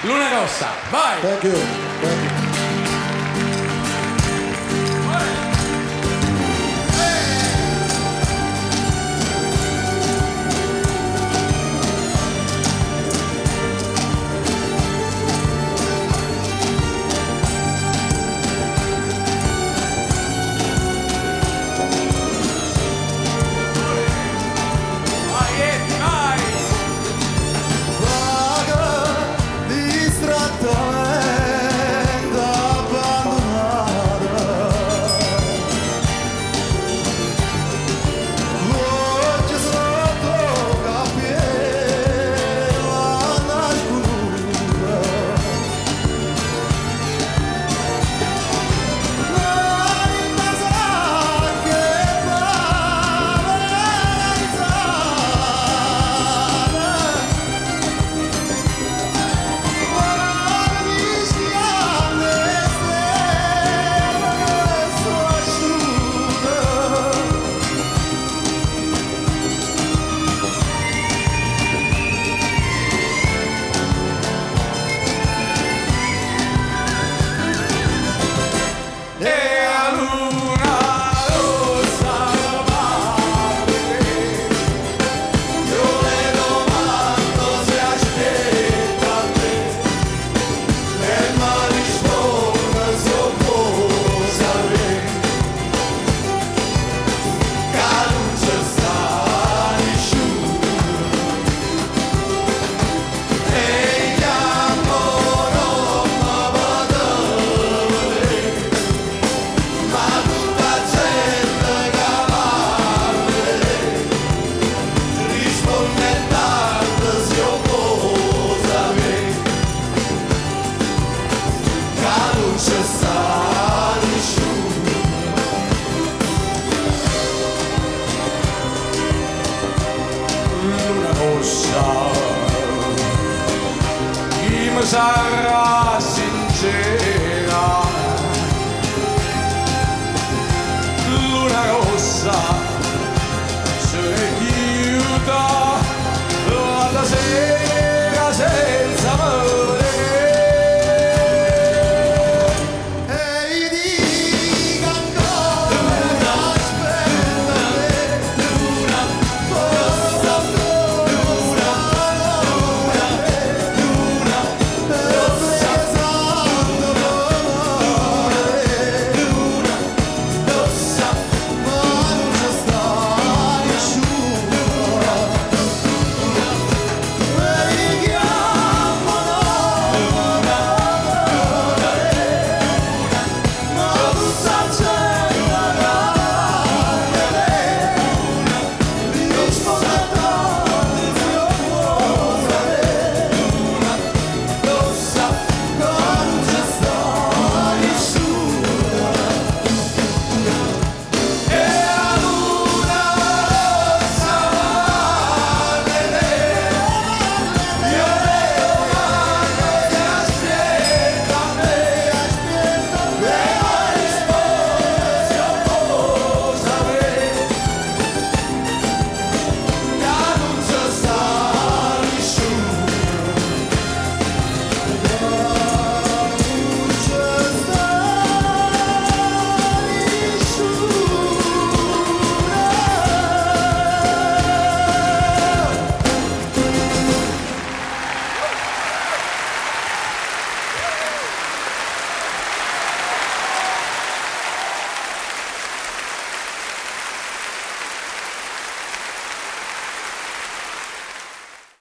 Luna Rossa, vai! Thank you. Thank you. Vai, Eddie, vai! Vaga distrattamente abbandonata. Voce sotto capello nascosta. L'anima sa che fa realizzare. E 'a luna rossa va a vedere. Io le domando se aspetta a te e mi risponde se può sapere che non c'è sta nessuno e chiamo non mi vado vedere ma tutta gente che va a vedere risponde tanto se io può sapere che non c'è sta nessuno. Luna rossa, chi mi sarà sincera? Luna rossa.